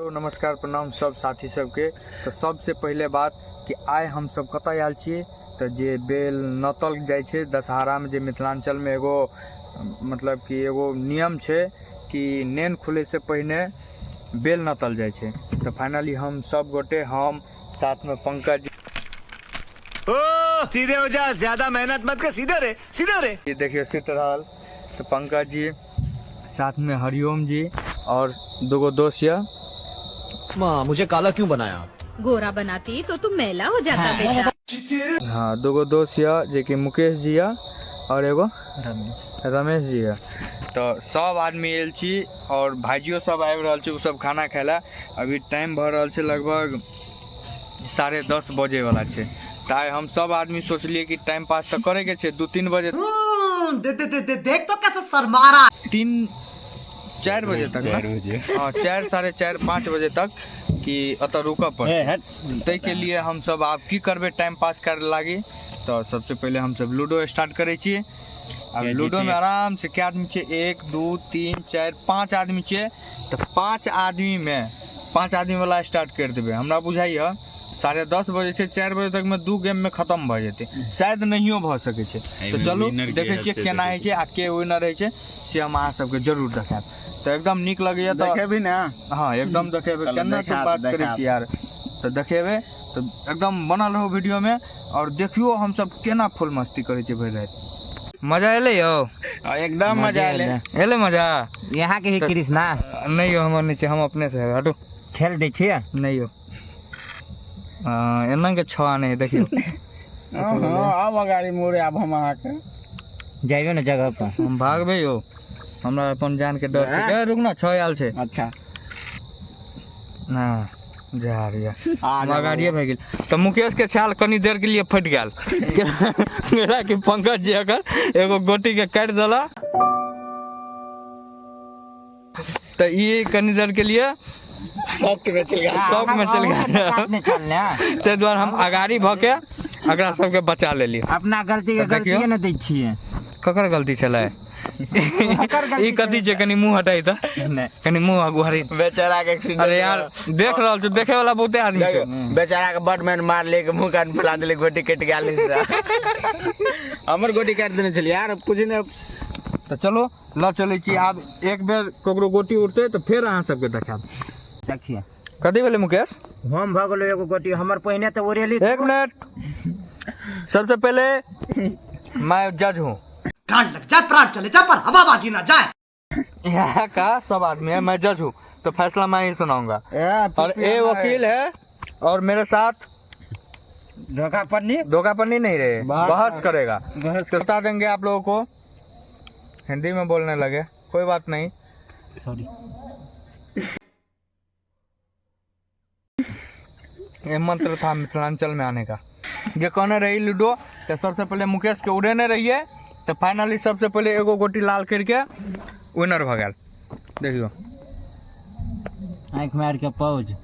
Hello नमस्कार प्रणाम सब साथी सबके। तऽ सबसे पहिले बात कि आइ हमसब कतऽ आयल छियै तऽ जे बेल नतल जाइ छै दशहरामे, जे मिथिलाञ्चलमे एगो मतलब कि एगो नियम छै कि नेन खुलैसँ पहिने बेल नतल जाइ छै। तऽ फाइनली हम सब गोटे, हम साथमे पंकज ओ सीधे हो जा, ज्यादा मेहनत मत कर, सीधे रे सीधे रे। जी देखियौ सुति रहल। तऽ पंकज जी साथमे हरिओम जी और दूगो दोस्त यऽ। माँ मुझे काला क्यों बनाया? गोरा बनाती तो तुम मैला हो जाता बेटा। हाँ, दूगो दोस्त यऽ जेकि मुकेश जी यऽ और एगो रमेश जी यऽ। तऽ सब आदमी आयल छी और भाइजियो सब आबि रहल छै, ओ सब खाना खाय लए। अभी टाइम भऽ रहल छै लगभग 10:30 बजेवला छै। तऽ आइ हम सब आदमी सोचलियै कि टाइम पास तऽ करैके छै। 2-3 बजे दे दे दे दे देख तो कैसे शर्मा रहा। 3-4 बजे तक ने? हाँ, 4 4:30 5 बजे तक कि एतऽ रुकऽ पड़तै। ताहिके लिए हमसब आब की करबै, टाइम पास करे लागी तऽ सबसे पहिले हमसब लूडो स्टार्ट करै छी। आब लूडोमे आराम से कए आदमी छै? 1 2 3 4 5 आदमी छियै। तऽ 5 आदमीमे 5 आदमी वाला स्टार्ट करि देबै। हमरा बुझाइए 10:30 बजे छै, 4 बजे तकमे 2 गेममे खतम भऽ जेतै, शायद नहियो भऽ सकै छै। तऽ चलू देखै छियै केना होइ छै आ के विनर होइ छै, से हम अहाँ सबके जरूर देखायब। तऽ एकदम नीक लगैए तऽ देखेबी ने? हाँ एकदम देखेबै। चलू, केना तू देखायब, बात करै देखायब। छी यार। तऽ देखेबै, तऽ एकदम बनल रहू वीडियोमे और देखियौ हमसब केना फुल मस्ती करै छियै भरि राति। मजा एलै यौ? एकदम मजा एलै। एलै मजा। यहाँ के ही कृष्णा नहीं यौ, हमर नीचे, हम अपने से हटू। खेल दै छियै। नहीं यौ, एना के छआ नहीं देखियौ। हँ, आब अगाड़ी मोड़े आब हम अहाँके जाइयो ने जगह पर। हम भागबै यौ, हमरा अपन जान के डर छै। ए, रुक ना, छह आयल छै। अच्छा ना जा रही है। आ जाओ। अगाड़िए भए गेल। तऽ मुकेश के छाल कनी देर के लिए फटि गेल मेरा कि पंकज जी अगर एगो गोटी के काटि देला तऽ ई कनी देर के लिए सॉफ्ट में चल गया। शौक में चलि गेल। काटने चल ने। ताहि दुआरे हम अगाड़ी भऽ के एकरा सबके बचा लेलियै। अपना गलती के तऽ देखियौ। गलती ने दै छियै। ककर गलती छलै ई? कथी छै? कनी मुँह हटाई तऽ। नहि। कनी मुँह आगू हरी। बेचारा के एक्सीडेंट। अरे यार, देख रहल छौ, देखे वाला बहुते आदमी छै। बेचारा के बड मैन मार ले के मुंह कान फुला देले, गोटी कटि गेल। हमर गोटी काटि देने छलियै यार, कुछ नहि। तऽ चलो लऽ चलै छी। आब एक बेर ककरो गोटी उठतै तऽ फेर अहाँ सबके देखायब। देखिए। कथी भेलै मुकेश? हम भऽ गेलो एगो गोटी हमर पहिने तऽ ओरेली। एक मिनट, सबसे पहले मैं जज हूँ। गांड लग जाए, प्राण चले जाए, पर हवाबाजी ना जाए। यहाँ का सब आदमी है, मैं जज हूँ तो फैसला मैं ही सुनाऊंगा। और ए वकील है और मेरे साथ धोखा पन्नी। धोखा पन्नी नहीं रहे, बहस करेगा। बहस। बता देंगे आप लोगों को। हिंदी में बोलने लगे, कोई बात नहीं। सॉरी। ये मंत्र था मिथिलांचल में आने का। जे कहने रही लूडो तो सबसे पहले मुकेश के उड़ेने रहिए, तो फाइनली सबसे पहले एगो गोटी लाल करके विनर भ गेल। देखियो। आँखि मारि के पौज।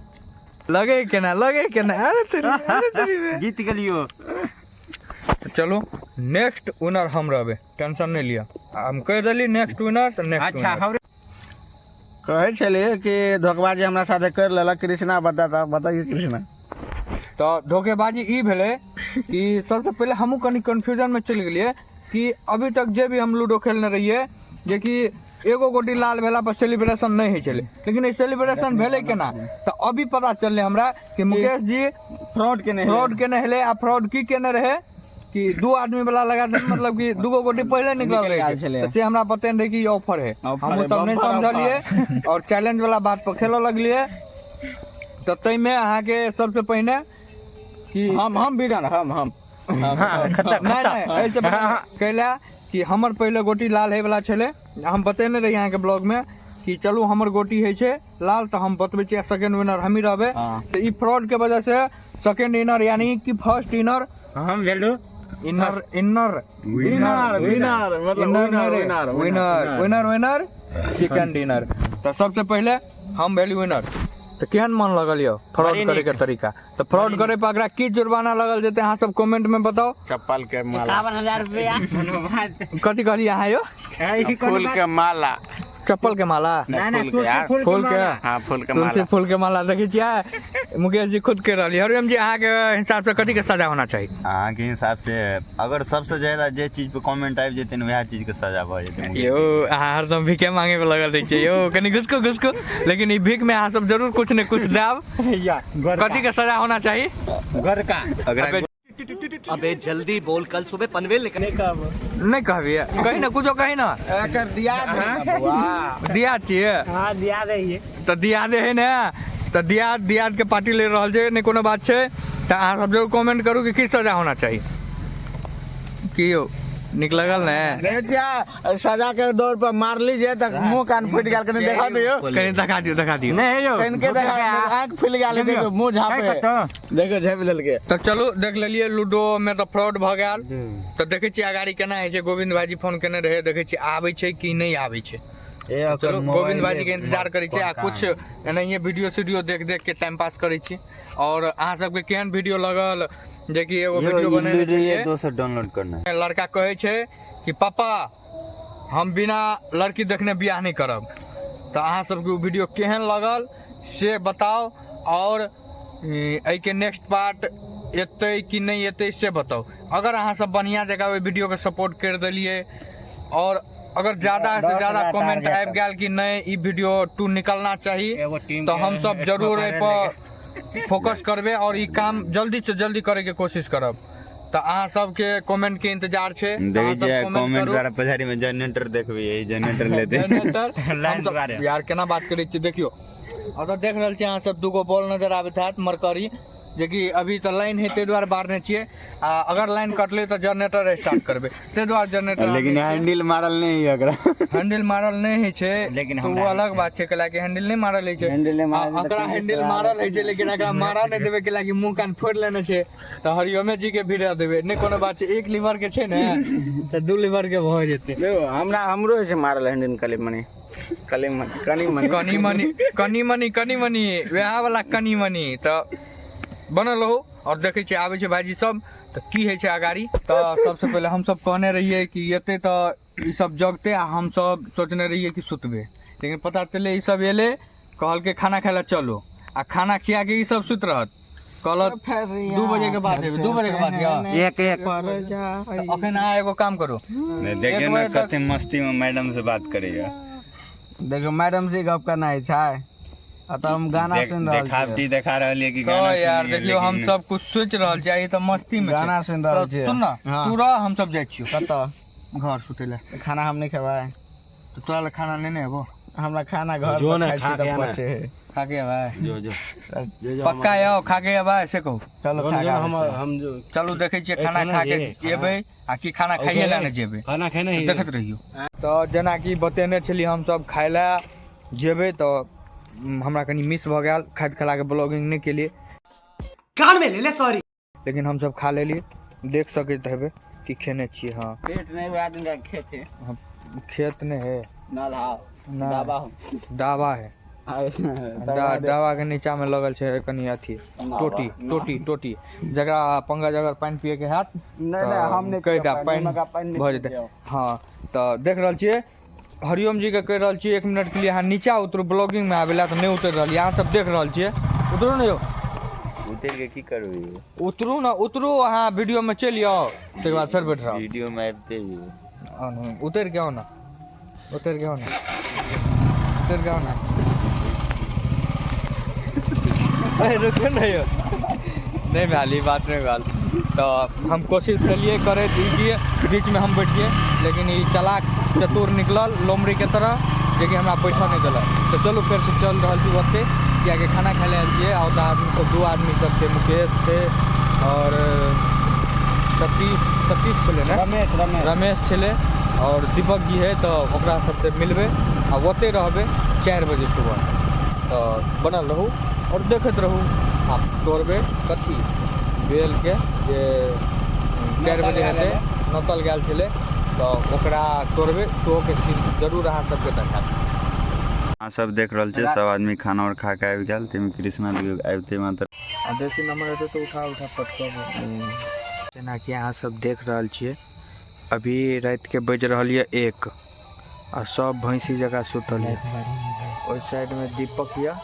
लगे केना, लगे केना, अरे तेरी, अरे तेरी बे। जीत गेलियो। तो चलो, नेक्स्ट विनर हम रहबे, टेंशन नहीं लिया। हम कह देली नेक्स्ट विनर तो नेक्स्ट। अच्छा, हमरे कहै छलियै कि धोखबाजी हमरा साथे करि लेलक कृष्णा। बता तऽ बताइए कृष्णा। तऽ धोखेबाजी ई भेलै कि सबसे पहिले हमहूँ कनि कन्फ्यूजनमे चलि गेलियै कि अभी तक जे भी हम लूडो खेलने रहियै, जेकि एगो गोटी लाल भेला पर सेलिब्रेशन नहि होइ छलै, लेकिन ई सेलिब्रेशन भेलै केना? तऽ अभी पता चललै हमरा कि मुकेश जी फ्रॉड केने। फ्रॉड केने हेलै। आ फ्रॉड की केने रहै कि दू आदमी वाला लगा देने, मतलब कि दूगो गोटी पहिले निकल निकलि रहै गेल छलै। तऽ से हमरा पते नहि रहै कि ई ऑफर है। ऑफर हमहूँ है, सब नहि बम्पर समझलियै और चैलेंज वाला बात पर खेलऽ लगलियै। तऽ ताहिमे अहाँके सबसे पहिने कि हम विनर, हम नहि नहि, एहिसँ पहिने कैला कि हमर पहिले गोटी लाल होय वाला छलै। हम बतेने रही अहाँके ब्लॉगमे कि चलू, हमर गोटी होइ छै लाल तऽ हम बतबै छियै, सेकेंड विनर हमही रहबै। तऽ ई फ्रॉड के वजह से सेकेंड इनर, यानी कि फर्स्ट इनर हम भेलू इनर इनर विनर, विनर मतलब winner, winner, winner, winner, winner chicken dinner. तऽ सबसे पहिले हम भेली विनर। तऽ केहन मन लगल यौ फ्रॉड बड़ी करे के तरीका? तऽ फ्रॉड करे पर एकरा की जुर्माना लगल जेतै, अहाँ सब कमेंट में बताओ। चप्पल के माला। 51,000 रुपया। कथी कहलियै अहाँ यौ? फूल के माला। चप्पल के माला? नहीं नहीं, तुलसी फूल फूल के के माला। हाँ, फूल के तुलसी माला। फूल के माला। देखै छियै, मुकेश जी खुद के रहली। हरिओम जी, अहाँके हिसाब से कथी के सजा होना चाही? अहाँके हिसाब से अगर सबसे ज्यादा जे चीज पे कमेंट आबि जेतै ने, वएह चीज के सजा भऽ जेतै। यौ, अहाँ हरदम भीखे मांगे पे लगल रहै छियै यौ। कनि घुसको घुसको, लेकिन ई भीख में अहाँ सब जरूर कुछ ने कुछ देब। कथी के सजा होना चाही? गोरका। अगर अबे जल्दी बोल, कल सुबह पनवेल निकल नहि कहबियै? कही ना, कुछो कही ना। एकर दिया दे ने बौआ। दिया छियै? हाँ, दिया रही। तऽ दिया दे है ने, तऽ दिया दियाद के पार्टी ले रहल छै। नहि कोनो बात छै, तऽ अहाँ सब जरूर कमेंट करू कि की सजा होना चाही। की यौ, नीक लगल ने? देखै छियै, सजा के दौर पर मारली जे तऽ मुंह कान फूटि गेल। कनि देखा दियौ। कनि देखा दियौ, देखा दियौ। नहीं यो। कनिके देखा, आँखि फुलि गेल। देखो, मुंह झापे, देखो, झापि लेलकै। तऽ चलू, देख लेलियै, लूडो मे तऽ फ्रॉड भऽ गेल। तऽ देखै छियै अगाड़ी केना होइ छै। गोविंद भाईजी फोन केने रहै, देखै छियै आबै छै कि नहि आबै छै। चलू, गोविंद भाईजी के इंतजार करै छियै आ कुछ एनाहिए वीडियो सीडियो देख देख के टाइम पास करै छी। और अहाँ सबके केहन वीडियो लगल, जेकि एगो वीडियो बनेने छलियै, दोसर डाउनलोड करना है। लड़का कहै छै कि पापा, हम बिना लड़की देखने बियाह नहि करब। तऽ अहाँ सबके ओ वीडियो केहन लगल से बताउ और एहिके नेक्स्ट पार्ट एतै कि नहि एतै से बताउ। अगर अहाँ सब बढ़िआँ जकाँ ओहि वीडियोके सपोर्ट करि देलियै और अगर ज़्यादा से ज़्यादा कमेंट आबि गेल कि नहि, ई वीडियो 2 निकलना चाही, एगो टीम तऽ हमसब जरूर एहिपर फोकस करबै और ई काम जल्दी से जल्दी करैके कोशिश करब। तऽ अहाँ सबके कमेंट के इंतजार छै। तऽ देखै अहाँ सब छियै comment comment करू। द्वारा पछाड़ी में जनरेटर देखबै, यही जनरेटर लेते। जनरेटर लाइन हमसब- द्वारे। यार, केना बात करै छियै देखियौ। अगर देख रहल छियै अहाँ सब, दूगो बॉल नजर आबैत हैत मरकरी, जेकि अभी तऽ लाइन है, ताहि दुआरे बारने छियै। आ अगर लाइन कटलै तऽ जनरेटर स्टार्ट करबै, ताहि दुआरे जनरेटर। लेकिन हैंडल मारल नहीं है एकरा। हैंडल मारल नहि होइ छै। लेकिन तऽ ओ हमरा अलग बात छै, कैला कि हैंडल नहि मारल होइ छै। हैंडल नहि आ मारल छै तऽ एकरा कैसे हैंडल चलाबै? मारल होइ छै, लेकिन एकरा मारा नहि देबै, कैला कि मुँह कान फोड़ि लेने छै, तऽ हरिओमे जी के भिड़ा देबै। नहि कोनो बात छै, एक लीवर के छै ने, तऽ दू लीवर के भऽ जेतै। देखो, हमरा हमरो होइ छै मारल हैंडल, कली मनी कली मनी कनी मनी। कनी मनी, कनी मनी, कनी मनी, वएह वाला कनी मनी। तऽ बनल रहू और देखै छियै आबै छै भाईजी सब तऽ की होइ छै अगाड़ी। तऽ सबसँ पहिले हमसब कहने रहियै कि एतै तऽ ई सब जगतै आ हमसब सोचने रहियै कि सुतबै, लेकिन पता चललै ई सब एलै, कहलकै खाना खाय लए चलू, आ खाना खिया के ई सब सुति रहत। कहलक 2 बजे के बाद एबै, 2 बजे के बाद यौ। एक एक। तऽ अखन अहाँ एगो काम करू। नहीं, एक देखियौ ने बजे तक- कते मस्ती में मैडम से बात करैया। देखो, मैडम से गप करना है छै आ तऽ हम गाना सुनि रहल देखावटी छियै। देखा रहल है कि तऽ गाना यार सुनिए, देखियौ, हम लेकिन सब कुछ सोचि रहल छियै, ई तऽ मस्ती मे छै। गाना सुनि रहल तऽ छियै। सुन ना। हाँ। तू रह, हम सब जाइ छियौ कतऽ? घर सुतै लए। खाना हम नहि खेबै। तऽ तोरा लए खाना नेने एबो। हमरा खाना घर पर खाइ छियै तऽ पचे है। खा के एबै? जो जो। पक्का आउ, खा के एबै से कहू। चलो, खा के आबै छियै। चलू, देखै छियै खाना खा के एबै आ कि खाना खाइए लए ने जेबै। खाना खेने तऽ देखैत रहियौ। तऽ जेनाकि बतेने छलियै, हमसब खाइ लए जेबै, तऽ हमरा कनि मिस भऽ गेल, खाइत खलाके ब्लॉगिंग नहि केलियै। कान में ले ले, सॉरी। लेकिन हमसब खा लेलियै, देख सकैत हेबै कि खेने छियै। हाँ। पेट नहीं हुआ दिन खेत है। खेत नहि है। नल हाव। नहि। डाबा हो। डाबा है। डाबा के नीचा में लगल छै कनि अथी टोटी, टोटी, टोटी, जकरा पंकज अगर पानि पियए के हैत नहीं नहीं, हम नहीं। कहि देब, पानि भऽ जेतै। हाँ, तऽ देख रहल छियै, हरिओम जी के कहि रहल छियै 1 मिनट के लिए अहाँ नीचा उतरू ब्लॉगिंग में आबै लए, तऽ नहि उतरि रहल। अहाँ सब देख रहल छियै। उतरू ने यौ। उतर के की करबै? उतरू ने, उतरू, अहाँ वीडियो में चलि आउ, तकर बाद फेर बैठ रहब। वीडियो में आबिते ही। आउ ने, उतरि के आउ ने, उतरि के आउ ने, उतरि के आउ ने। अरे रुकू ने यौ, नहि भेल ई बात, नहि भेल। तऽ हम कोशिश केलियै करैत ई कि बीचमे हम बैठिए, लेकिन ई चलाक चतुर निकलल लोमड़ीके तरह, जेकि हमरा बैठऽ नहि देलक। तऽ चलू, फेरसँ चलि रहल छी ओतहि, किएकि खाना खाइ लए आयल छियै आ ओतऽ आदमी सब, दू आदमी सब छै, मुकेश छै आओर सतीश, सतीश छलै ने? रमेश, रमेश। रमेश छलै आओर दीपक जी है। तऽ ओकरा सबसँ मिलबै आ ओतहि रहबै 4 बजे सुबह। तऽ बनल रहू आओर देखैत रहू। आ तोड़बै कथी? बेलके, जे 4 बजे हेतै, नोतल गेल छलै, तऽ ओकरा तोड़बै। शोके सीन जरूर अहाँ सबके देखायब। अहाँ सब देख रहल छियै, सब आदमी खाना और खा के आबि गेल, ताहिमे कृष्णा देखियौ आबिते मात्र। आ देसी नंबर हेतै तऽ उठा उठा पटकब। जेनाकि अहाँ सब देख रहल छियै, अभी रातिके बजि रहल यऽ 1। आ सब भैंसी जकाँ सुतल यऽ। ओहि साइडमे दीपक यऽ,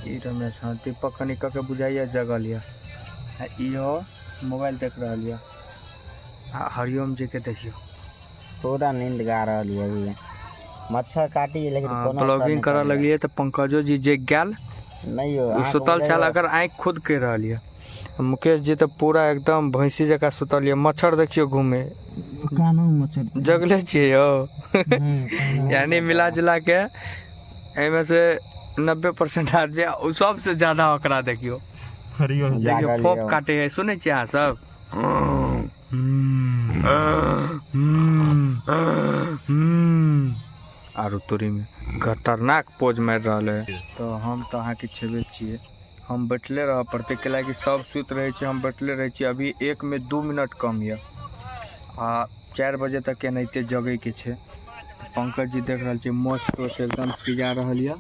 ई रमेश। हाँ, दीपक कनि कऽ के बुझाइए जगल यऽ आ इहो मोबाइल देख रहल यऽ। आ हरिओम जी के देखियौ, पूरा नींद गा रहल ये अभी। मच्छर काटी लेकिन कोनो असर ब्लॉगिंग नहि करऽ करैया। लगलियै तऽ पंकजो जी जगि गेल। नहि यौ, ओ अहाँके सुतल छल, बुझाइया? अगर आँखि खुद कहि रहल यऽ। मुकेश जी तऽ पूरा एकदम भैंसी जकाँ सुतल यऽ। मच्छर देखियौ घूमे, जगले छियै यौ। यानी मिला जुला के एहिमे से 90% आदमी, आ ओ सबसे ज्यादा ओकरा देखियौ, देखियौ जागल फोप यौ। काटे है। सुनै छियै अहाँ सब? आरो तोरी में खतरनाक पोज मारि रहल है। तऽ हम तऽ अहाँके छेबे छियै, हम बैठले रहऽ पड़तै, कैलाकि सब सुति रहै छै, हम बैठले रहै छियै। अभी 1 में 2 मिनट कम यऽ आ 4 बजे तक एनाहिते जगैके छै। तऽ पंकज जी देख रहल छियै, मोछ तोछ एकदम पिजा रहल यऽ।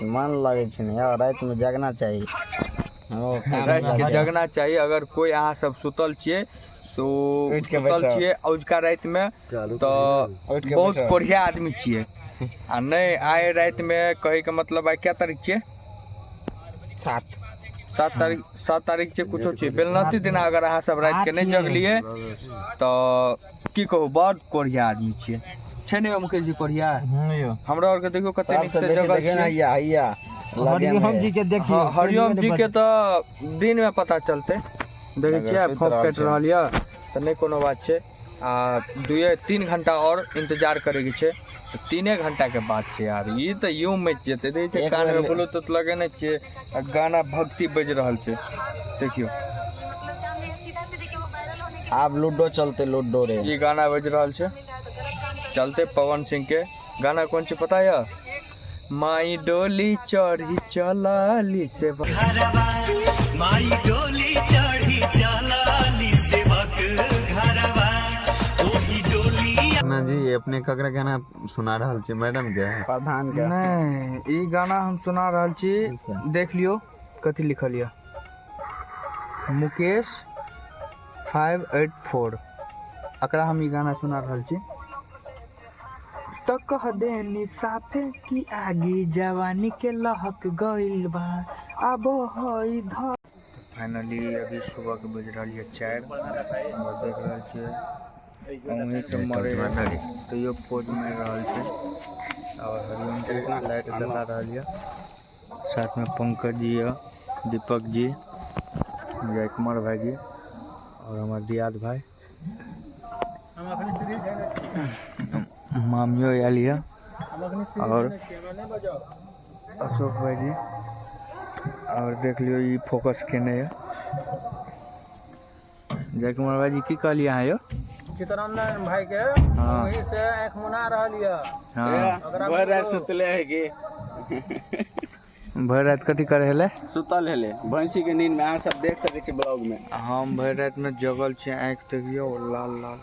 मन लगै छै ने यौ, रातिमे जगना चाही। ओ काम राति के रहतै। जगना चाही। अगर कोइ अहाँ सब सुतल छियै तो उठि के सुतल बैठ छियै अजुका रातिमे तऽ उठि के बहुत बैठ रहू। कोढ़िया आदमी छियै। आ नहि, आइ रातिमे कहैके मतलब आइ कै तारीख छियै? 7। 7 तारीख, 7 तारीख छै, कुछो छै। बेलनती दिना अगर अहाँ सब राति के नहि जगलियै तऽ की कहू, बड़ कोढ़िया आदमी छियै। छै ने मुकेश जी कोढ़िया? हमरा आरके देखियौ कते नीक सबसे से बेसी जगल देखियौ ने छियै। हैया हैया लगे में। के देखियौ। हाँ, हरिओम जी के तऽ दिन में पता चलतै। देखै छियै, सुति फोप रहल काटि छै। रहल यऽ तऽ नहि कोनो बात छै। आ 2-3 घंटा आओर इंतजार करैके छै, तऽ 3 घंटाके बात छै यार। ई तऽ यूं मचि जेतै। देखै छियै, एक कानमे बेर ब्लूटूथ लगेने छियै आ गाना भक्ति बाजि रहल छै, देखियौ। आब लूडो चलते, लूडो रे। ई गाना बाजि रहल छै, चलते पवन सिंह के गाना। कोन छै पता यऽ? माई डोली चढ़ी चलली से माई डोली चढ़ी चलाली सेवक घरवा, ओही डोली। ना जी, अपने ककरा गाना सुना रहल छी, मैडम के? प्रधान के। नहि, ई गाना हम सुना रहल छी। देख लियौ कथी लिखल यऽ, मुकेश 584। एकरा हम ई गाना सुना रहल छी। तो कह देनी साफे कि आगी जवानी के लहक गइल बा, अब हई ध। फाइनली अभी सुबह के बज रहल यऽ 4 और देख रहल छियै, अहीं सब मरे है तैयो पोज मारि रहल छै। और हरिओम जी लाइट देखा रहल यऽ, साथ में पंकज जी यऽ, दीपक जी, जय कुमार भाई जी और हमार दियाद भाई, मामियो आयल यऽ और अशोक भाई जी। और देख लियौ, ई फोकस केने यऽ। जय कुमार भाई जी, की कहलियै अहाँ यौ? चितरंजन भाई के वही से आँख मुना रहल यऽ। भरि राति सुतले है की? भरि राति कथी करै हेलै? सुतल हेले भैंसी के नींद में, अहाँ सब देख सकै छी ब्लॉग में। हम भरि राति में जगल छी, आँखि देखियौ लाल लाल।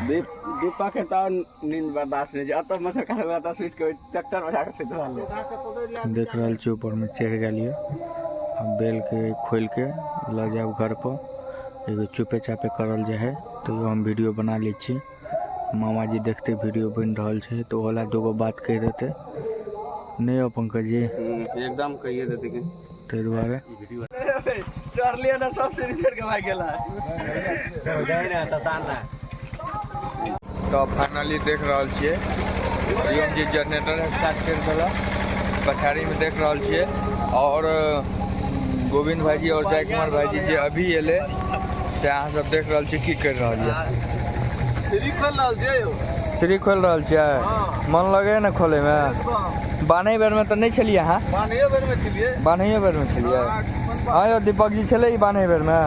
दीपक के तऽ नींद बर्दाश्त नहि छै। एतऽ मच्छर काटल तऽ सुति के ट्रैक्टर बजा के सुति रहल। देख रहल छी, ऊपरमे चढ़ि गेल यऽ। आ बेलके खोलि के लऽ जायब घर पर। एगो चुपे चापे करल जाइ है, तैयो हम वीडियो बना लै छी। मामाजी देखते वीडियो बनि रहल छै तऽ ओला दूगो बात कहि देतै। नहि यौ पंकज जी? एकदम कहिए देते कि ताहि दुआरे। चढ़लिए ना, सब सीढ़ी छोड़ के भाग गेला। तऽ फाइनली देख रहल छियै, हरिओम जी जनरेटर स्टार्ट करि देलक पछाड़ीमे, देख रहल छियै। आओर गोविंद भाईजी और जय कुमार भाईजी जे अभी एलै से अहाँ सब देख रहल छियै की करि रहल यऽ। सीढ़ी खोल रहल छियै यौ। सीढ़ी खोलि रहल छियै? मन लगैए ने खोलैमे? बान्है बेरमे तऽ नहि छलियै अहाँ? बान्हियो बेर में छलियै। बान्हैयो बेरमे छलियै? हँ यौ, दीपक जी छलै ई बान्है बेरमे?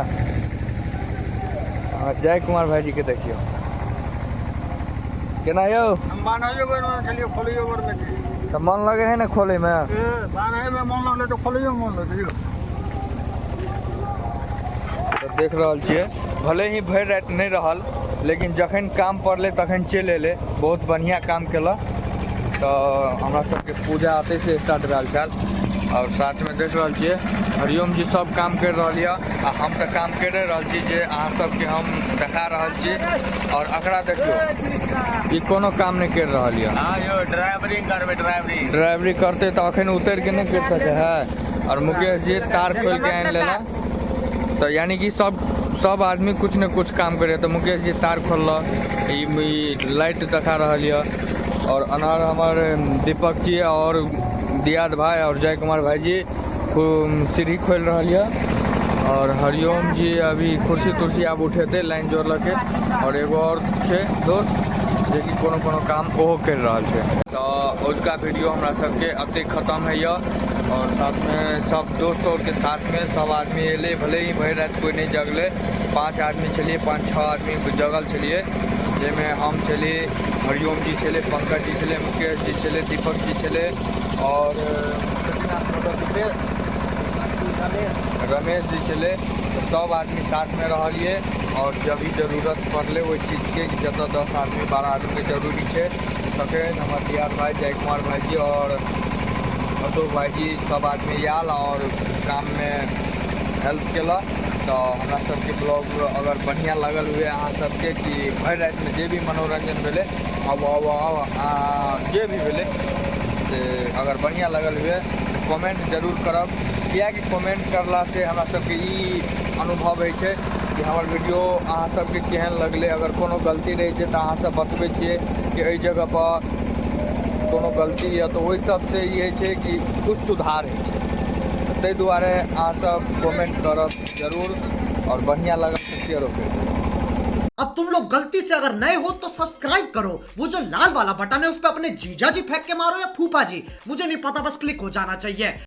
हँ। जय कुमार भाईजी के देखियौ केना यौ। हम बान्हैयो बेर में छलियै, खोलैयो बेर में छलियै। तऽ मन लगै है ने खोलैमे? ए, बान्है में मन लगलै तऽ खोलैयो मन लगलै यौ। तऽ देख रहल छियै, भले ही भरि राति नहि रहल, लेकिन जखन काम पड़लै तखन चलि एलै। बहुत बढ़िआँ काम केलक। तऽ हमरा सबके पूजा अतै से स्टार्ट भेल छल। आओर साथमे देख रहल छियै हरिओम जी सब काम करि रहल यऽ आ हम तऽ काम करि रहल छी जे अहाँ सबके हम देखा रहल छी। आओर एकरा देखियौ, ई कोनो काम नहि करि रहल यऽ। हाँ यो ड्राइवरिंग करबै, ड्राइवरिंग। ड्राइवरी करते तऽ अखन उतरि के नहि करि सकै है। और मुकेश जी तार खोलि के आनि लेला, तऽ यानी कि सब आदमी कुछ ने कुछ काम करे। तऽ मुकेश जी तार खोललक, ई लाइट देखा रहल यऽ। और अनहर हमर दीपक जी और दियाद भाई और जय कुमार भाई जी सीढ़ी खोलि रहल यऽ। और हरिओम जी अभी कुर्सी तुर्सी आब उठेतै, लाइन जोड़लकै। और एगो और छै दोस्त जेकि कोनो कोनो काम ओहो करि रहल छै। तऽ अजुका वीडियो हमरा सबके एते खत्म होइए। और साथमे सब दोस्त और के साथमे सब आदमी एलै, भले ही भरि राति कोइ नहि जगलै। 5 आदमी छलियै, 5-6 आदमी जगल छलियै, जाहिमे हम छली, हरिओम जी छलै, पंकज जी छलै, मुकेश जी छलै, दीपक जी छलै और रमेश जी छलै। तऽ सब आदमी साथमे रहलियै। और जब भी जरूरत पड़लै ओहि चीजके, कि जतऽ 10 आदमी 12 आदमीके जरूरी छै, तखन हमर दियाद भाई जय कुमार भाईजी और अशोक भाईजी सब आदमी आयल और काममे हेल्प केलक। तऽ हमरा सबके ब्लॉग अगर बढ़िआँ लगल हुए अहाँ सबके, कि भरि रातिमे जे भी मनोरंजन भेलै, अब अब अब जे भी भेलै, से अगर बढ़िआँ लगल हुए कमेंट जरूर करब। किएकि कमेंट करलासँ हमरा सबके ई अनुभव होइ छै कि हमर वीडियो अहाँ सबके केहन लगलै। अगर कोनो गलती रहै छै तऽ अहाँ सब बतबै छियै कि एहि जगहपर कोनो गलती यऽ, तऽ ओहि सबसँ ई होइ छै कि कुछ सुधार होइ छै। ताहि दुआरे अहाँ सब कमेंट करब जरूर और बढ़िआँ लगल तऽ शेयरो करि देब। अब तुम लोग गलती से अगर नए हो तो सब्सक्राइब करो, वो जो लाल वाला बटन है उस पर अपने जीजा जी फेंक के मारो या फूफा जी, मुझे नहीं पता, बस क्लिक हो जाना चाहिए।